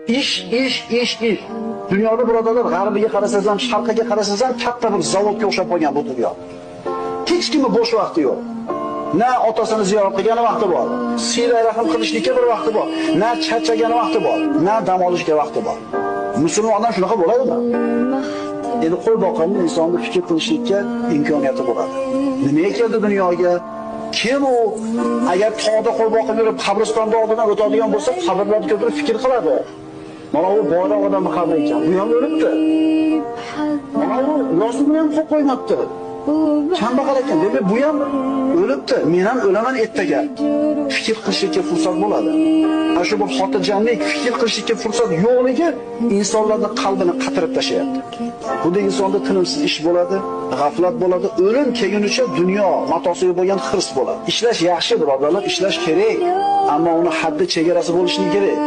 Ish, ish, ish, ish. Dunyoda birodarlar, g'arbiga qarasangiz ham, sharqiga qarasangiz ham katta bir zavodga o'xshab qolgan bu dunyo. Hech kimni bo'sh vaqti yo'q. Na otasini ziyorat qilgani vaqti bor, siyla rahm qilishlikka bir vaqti bor, na charchagani vaqti bor, na dam olishga vaqti bor. Musulmon odam shunaqa bo'ladimi? Endi qo'y boqimli insonni fikr qilishlikka imkoniyati bo'ladi. Nimaga keldi dunyoga? Kim u? Agar tog'da qo'y boqib yurib, qabristonda oldidan o'tadigan bo'lsa, qabrlarni ko'pirib fikr qiladi. Mana bu boyroq odamning qabri ekan, bu ham o'libdi. Mana bu yosig'ini ham qo'yib qo'ymabdi. Kambag'al ekan, demak bu ham o'libdi, men ham o'laman ertaga. Fikr qilishga fursat bo'ladi. Ana shu bir xotirjamlik, fikr qilishga fursat yo'qligi insonlarning qalbini qatirib tashlayapti. Bunda insonda tinimsiz ish bo'ladi, g'aflat bo'ladi, o'lim kelgunicha dunyo matosiga bo'lgan hirs bo'ladi. Ishlash yaxshi, birodarlar, ishlash kerak, ammo uni haddi chegarasi bo'lishi kerak.